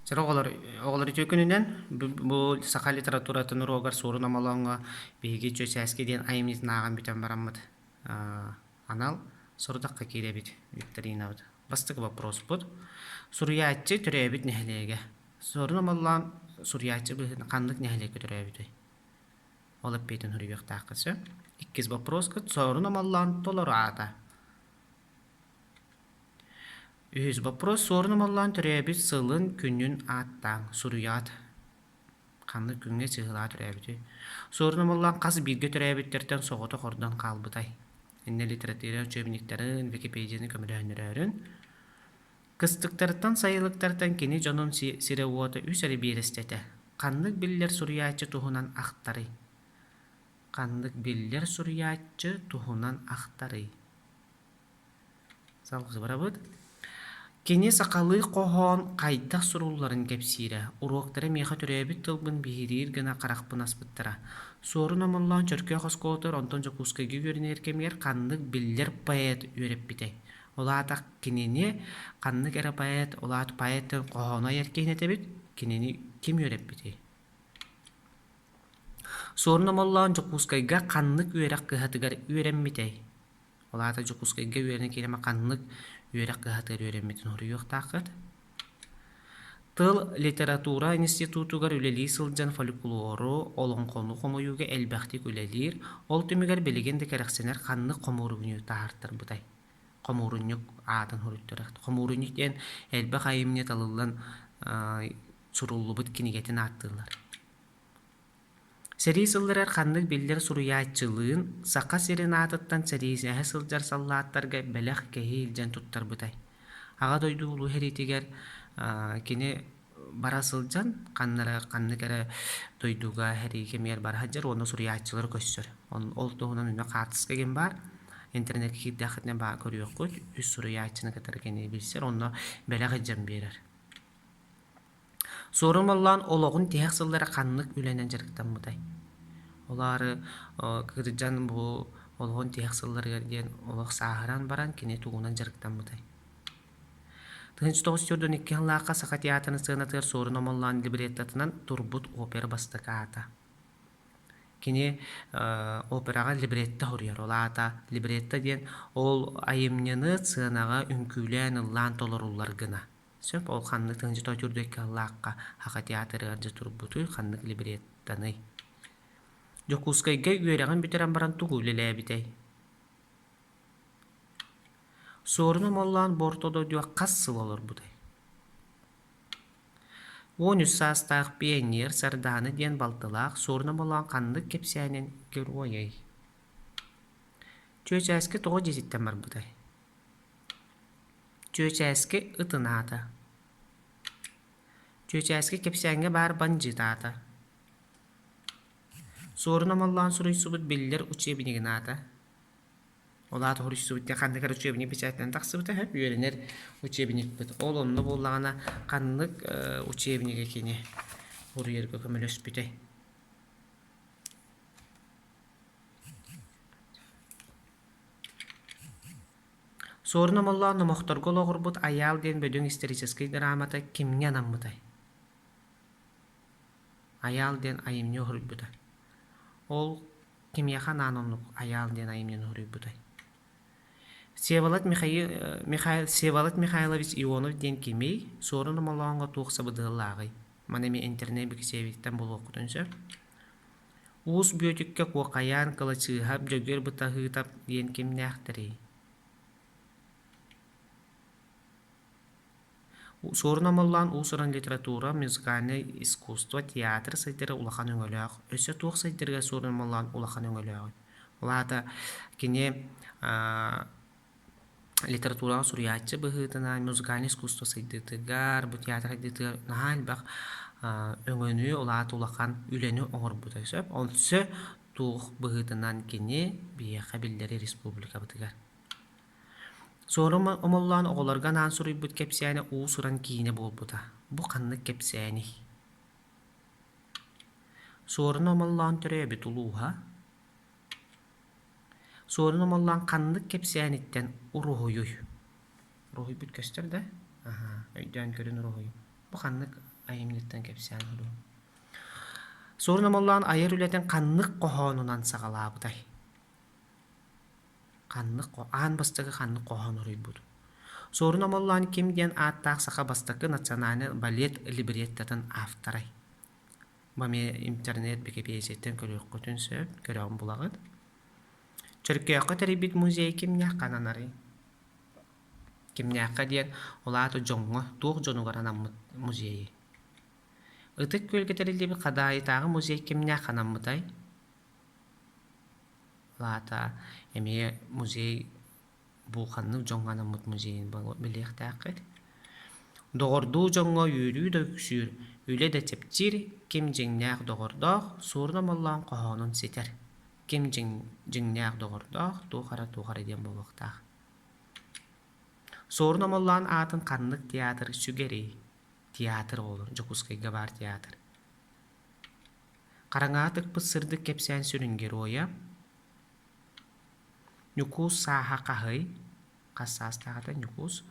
Чэ, оҕолор, оҕолор үтүө күнүнэн бу саха литературатын уруогар Суорун Омолооҥҥо биһиги Чүөчээски диэн айымньытын ааҕан бүтэн бараммыт анал сорудахха киирэбит викторинабыт. Бастакы вопроспут. Суруйааччы төрөөбүт нэһилиэгэ. Суорун Омоллоон суруйааччы быһыытынан ханнык нэһилиэккэ төрөөбүтүй? Ол эппиэтин суруйуохтааххыт сөп. Иккис вопроскут Суорун Омоллоон толору аата. Үһүс боппуруос Суорун Омоллоон төрөөбүт сылын, күнүн ааттааҥ, суруйаат. Ханнык күҥҥэ чыһылаа төрөөбүтүй? Суорун Омоллоон хас бииргэ төрөөбүттэртэн соҕотох ордон хаалбытай? Иннэ литература учебниктарын, Википедияны көмөлөһүннэрөөрүн. Кыстыктарыттан сайылыктартан кини дьонун сирэ-уота үс эрэ биэрэстэ этэ. Ханнык биллэр суруйааччы туһунан ахтарый? Ханнык биллэр суруйааччы туһунан ахтарый? Салгыы барабыт. Кини сахалыы хоһоон хайдах сурулларын кэпсиирэ, уруоктара миэхэ төрөөбүт тылбын биһириир гына харахпын аспыттара. Суорун Омоллоон Чөркөөх оскуолатыгар, онтон Дьокуускайга үөрэнэр кэмигэр ханнык биллэр поэт үөрэппитэй? Ол аата кинини ханнык эрэ поэт, ол аата поэт хоһоону айар киһини этэбит, кинини ким үөрэппитэй? Суорун Омоллоон Дьокуускайга ханнык үөрэх кыһатыгар үөрэммитэй? Ол аата Дьокуускайга үөрэнэ киирэмэ ханнык үөрэх кыһатыгар үөрэммитин суруйуохтааххыт. Тыл литература институтугар үлэлии сылдьан фольклору, олоҥхону хомуйууга элбэхтик үлэлиир, ол түмүгэр билигин да кэрэхсэнэр ханнык хомуурунньугу таһаартарбытай? Хомуурунньук аатын суруйтарар. Хомуурунньук диэн элбэх айымньы талыллан суруллубут кинигэтин ааттыыллар. Сэрии сылларыгар ханнык биллэр суруйааччылыын Саха сирин аатыттан сэриилэһэ сылдьар саллааттарга бэлэх кэһии илдьэн туттарбытай? Аҕа дойду Улуу сэриитигэр кини бара сылдьан ханна эрэ ханнык эрэ дойдуга сэрии кэмигэр бара сылдьар уонна суруйааччылары көрсөр. Ол туһунан эмиэ хаартыска ким баар. Интернеккэ киирдэххитинэ баа көрүөххүт. Үс суруйааччыны кытары кини билсэр, онно бэлэх илдьэн биэрэр. Суорун Омоллоон олоҕун тиһэх сыллара ханнык үлэнэн дьарыктаммытай? Ол аары кырдьан бу олоҕун тиһэх сылларыгар диэн олох сааһыран баран кини тугунан дьарыктаммытай? 1942 сыллаахха Саха театрын сценатыгар Суорун Омоллоон либреттотынан турбут опера бастакы аата. Кини операҕа либретто суруйар. Ол аата либретто диэн ол айымньыны сценаҕа үҥкүүлээн, ыллаан толоруллар гына. Сөп, ол ханнык тыһыынча үрдүк кыһаллаахха Саха театрыгар дьэ турбутуй, ханнык либреттоный? Дьокуускайга үөрэҕин бүтэрэн баран тугу үлэлээбитэй? Суорун Омоллоон бу орто дойдуга хас сыл олорбутай? 13 саастаах пионер Сардаана диэн балтылаах Суорун Омоллоон ханнык кэпсээнин геройай? Чүөчээски тоҕо дьиэтиттэн барбытай? Чүөчээски ытын аата Чүөчээски кэпсээҥҥэ баар бандьыыт аата Суорун Омоллоон суруйсубут биллэр учебнигын аата Ол аата суруйсубут диэн ханнык эрэ учебник бэчээттэнэн тахсыбыта үһү үөрэнэр учебникпыт. Ол онно буоллаҕына ханнык учебниги кини суруйарга көмөлөспүтэй? Суорун Омоллоон номохторго олоҕурбут «Айаал» диэн бөдөҥ историческай драмата кимҥэ анаммытай? «Айаал» диэн айымньы уһуруйбута. Ол кимиэхэ анаан оннук «Айаал» диэн айымньыны уһуруйбутай? Всеволод, Михаил, Михаил, Всеволод Михайлович Ионов диэн кимий? Суорун Омоллооҥҥо туох сабыдыаллааҕый? Маны эмиэ интернет бикисиэбититтэн булуоххутун сөп. Уус Бүөтүккэ Куохайаан Кылачыыһап Дьөгүөр Бытаһыытап диэн кимнээхтэрий? Суорун Омоллоон уус-уран литература, музыкальнай искусство, театр сайдара улахан өҥөлөөх. Өссө туох сайдарыгар Суорун Омоллоон улахан өҥөлөөҕүй? Ол аата кини литератураҕа суруйааччы быһыытынан музыкальнай искусство сайдыытыгар, бу театр сайдыытыгар наһаа элбэх өҥөнү, ол аата улахан үлэни оҥорбута сөп. Онсө туох быһыытынан кини биһиэхэ биллэри республикабытыгар. Суорум Омоллоон оҕолорго анаан суруйбут кэпсээнэ уус-уран киинэ буолбута. Бу ханнык кэпсээний? Суорун Омоллоон төрөөбүт улууһа Суорун Омоллоон ханнык кэпсээниттэн уруһуйуй? Уруһуйбут көстөр да? Аһаа, өйдөөн көрүн уруһуйу. Бу ханнык айымньыттан кэпсээн оруо. Суорун Омоллоон айар үлэтин ханнык хоһоонунан саҕалаабытай? Ханнык аан бастакы ханнык хоһоон уруйбут? Суорун Омоллоон ким диэн ааттаах саха бастакы национальнай балет либреттатын авторай? Бу эмиэ интернет Бикипиэдьийэттэн көрүөххүтүн сөп, көрөҕүн булаҕыт. Чөркөөххө тэрийбит музей кимнээх хананарый? Кимнээххэ диэн, ол аата дьоҥҥо, туох дьонугар анаммыт музейый? Ытык Күөлгэ тэриллибит Хадаайытааҕы музей кимнээх анаммытай? Ол аата эмиэ музей бу ханнык дьоҥҥо анаммыт музейын билиэхтээххит. Доҕордуу дьоҥҥо үөрүү да үксүүр, үлэ да чэпчиир, ким дьиҥнээх доҕордоох, суорун омоллоон хоһоонун ситэр. Ким дьиҥ, дьиҥнээх доҕордоох, туох эрэ туох эрэ диэн буолуохтаах. Суорун Омоллоон аатын ханнык театр сүгэрий? Театр ол, Дьокуускайга баар театр. Хараҥаҕа тыкпыт сырдык кэпсээн сүрүн геройа Ньукуус сааһа хаһый? Хас саастаах этэ Ньукуус?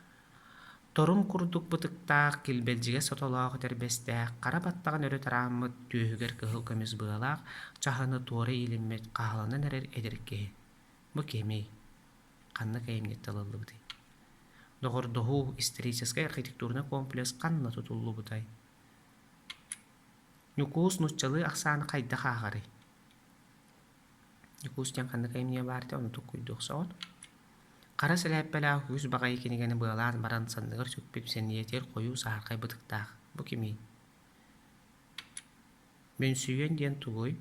Торум курдук бытыктаах, килбэлдьигэ сотолоох этэрбэстээх, хара баттаҕын өрө тарааммыт, түөһүгэр кыһыл көмүс быалаах, чаһыны туора иилиммит, хаһаланан эрэр эдэр киһи. Бу кимий? Ханна кэйимньит ылыллыбытый? Доҕордоһуу историческай архитектурнай комплекс ханна тутуллубутай? Ньукуус нууччалыы ахсааны хайдах ааҕарый? Ньукуус диэн ханнык айымньыга баар этэ, ону токкуйдуох соҕут. Хара сэлээппэлээх үгүс баҕайы кинигэни быалаан баран санныгар сүкпүт сэниэтигэр хойуу саһархай бытыктаах. Бу кимий? Бөнсүйүөн диэн тугуй?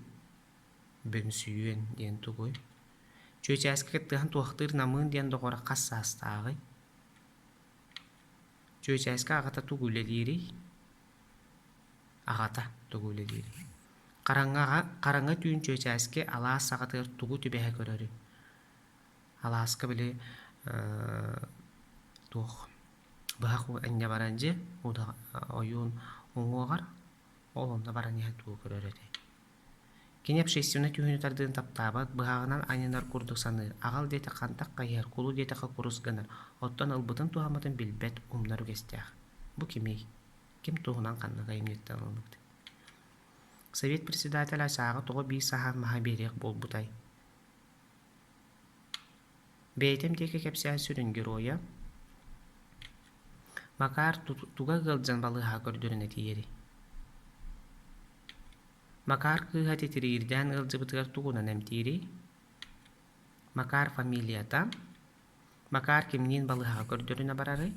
Бөнсүйүөн диэн тугуй? Чүөчээски кыттыһан туохтуур Намыын диэн доҕоро хас саастааҕый? Чүөчээски аҕата тугу үлэлиирий? Аҕата тугу үлэлиирий? Хараҥаҕа хараҥа түүн Чүөчээски алаас саҕатыгар тугу түбэһэ көрөрүй? Алааска били туох быһах анньа баран дьиэ ойуун уҥуоҕар ол онно баран иһэн тугу көрөр этэй? Кини общественнай түһүүнү тардыын таптаабат, быһаҕынан анньынар курдук саныыр, аҕал диэтэххэ антах хайыһар, кулу диэтэххэ курус гынар, оттон ылбытын туһаммытын билбэт, умнар үгэстээх. Бу кимий? Ким туһунан ханнык айымньыттан ылыныбыт? Совет председателэ сааҕа тоҕо биир саһаан маһа биэриэх буолбутай? Бэйэтин диэки кэпсээн сүрүн геройа Макар туга ыалдьан балыыһаҕа көрдөрүнэ тиийэрий? Макар кыыһа титириирдээн ыалдьыбытыгар тугунан эмтиирий? Макар фамилията Макар кимниин балыыһаҕа көрдөрүнэ барарый?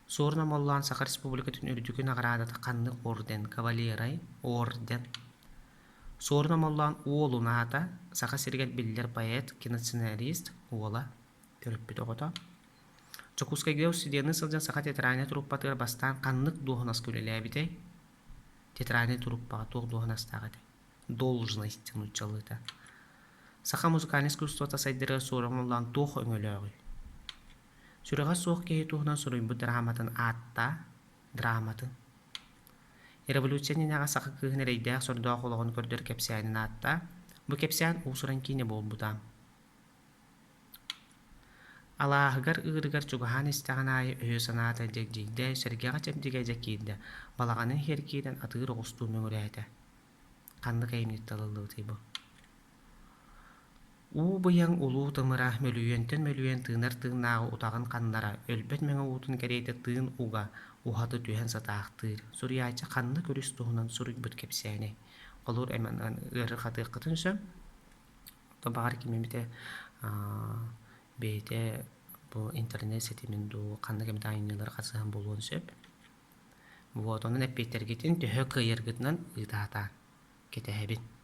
Суорун Омоллоон Саха Республикатын үрдүкү наҕараадата ханнык орден кавалерай орден Суорун Омоллоон уолун аата Саха сиригэр биллэр поэт, киносценарист уола, төрөппүт оҕото. Дьокуускайга студенныы сылдьан саха театральнай труппатыгар бастаан ханнык дуоһунаска үлэлээбитэй? Театральнай труппаҕа туох дуоһунастаах этэй? Должность нууччалыыта. Саха музыкальнай искусствота сайдарыгар Суорун Омоллоон туох өҥөлөөҕүй? Сүрэҕэ суох киһи туһунан суруйбут драматын ааттаа, драматын. Революция иннинээҕи саха кыыһын эрэйдээх-сордоох олоҕун көрдөр кэпсээнин ааттаа. Бу кэпсээн уус-уран киинэ буолбута. Алааһыгар ыырыгар чугаһаан истэҕин аайы өйө-санаата дьэгдьийдэ, сэргэҕэ чэбдигэ дьэ киирдэ, балаҕанын иһигэр киирэн атыыр оҕустуу мөҥүрээтэ. Ханнык айымньыта ылыллыбытый бу? Уу быйаҥ улуу тымыра мөлүйүөнтэн мөлүйүөн тыынар тыыннааҕы утаҕын ханнара, өлбөт мэҥэ уутун кэриэтэ тыын уга уһаты түһэн сатаахтыыр, суруйааччы ханнык өрүс туһунан суруйбут кэпсээнэй? Холуур эмэн ыарырҕатыаххытын сөп. Оттон баҕар ким эмитэ бэйэтэ бу интернет ситимин дуу, ханнык эмит айымньылары хасыһан булуон сөп. Вот, онон эппиэттэргитин төһө кыайаргытынан ыытаатаан кэтэһэбин.